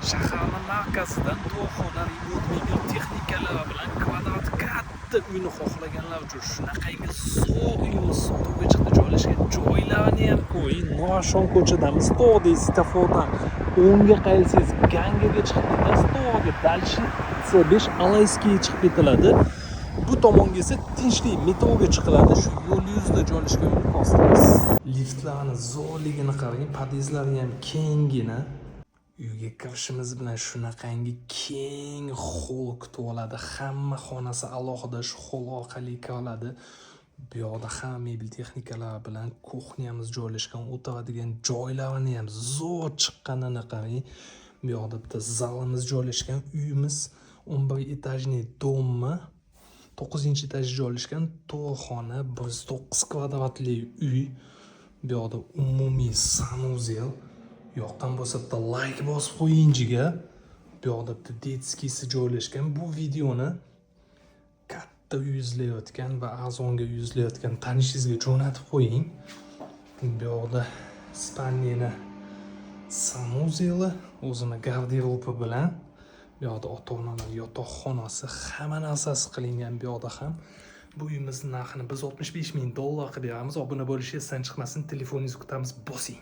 Shaharni markazidan to'rt xonali, mebel texnikalari bilan kvadrat katta uyni xohlaganlar uchun shunaqangi zo'r uyimiz sotuvga chiqdi. Joylashgan joylarini ham ko'ring. Nurafshon ko'chadamiz, to'g'ri, svetofordan o'ngga qayrilsangiz, Gangaga chiqib ketasiz, to'g'ri, дальше C5 Alayskiy chiqib ketiladi. Bu tomonga esa Tinchlik metroga chiqiladi. Shu yo'l yuzida joylashgan uyni ko'rsatamiz. Liftlarni zo'rligini qarang, podyezdlari ham kenggina. Uyga kirishimiz bilan shunaqangi keng xoll kutib oladi. Hamma xonasi alohida shu xoll orqali kiriladi. Bu yoqda hamma mebel texnikalar bilan кухня miz joylashgan, o'tiradigan joylarini ham zo'r chiqqanini qarang. Bu yoqda bitta zalimiz joylashgan. Uyimiz 11 этажный дом mi? 9 etajda joylashgan, to'rt xona, 109 kvadratli uy. Bu yoqda umumiy санузел. Yoqqan bo'lsa, bitta layk bosib qo'ying, jigar. Bu yoqda bitta детский si joylashgan. Bu videoni katta uy izlayotgan va arzonga uy izlayotgan tanishingizga jo'natib qo'ying. Bu yoqda спальня ni санузел i o'zini garderobi bilan. Bu yoqda ota-onalar yotoqxonasi, hamma narsasi qilingan bu yoqda ham. Bu uyimizni narxini biz 65 ming dollar qilib beramiz. Obuna bo'lish esdan chiqmasin, telefoningizni kutamiz, bosing.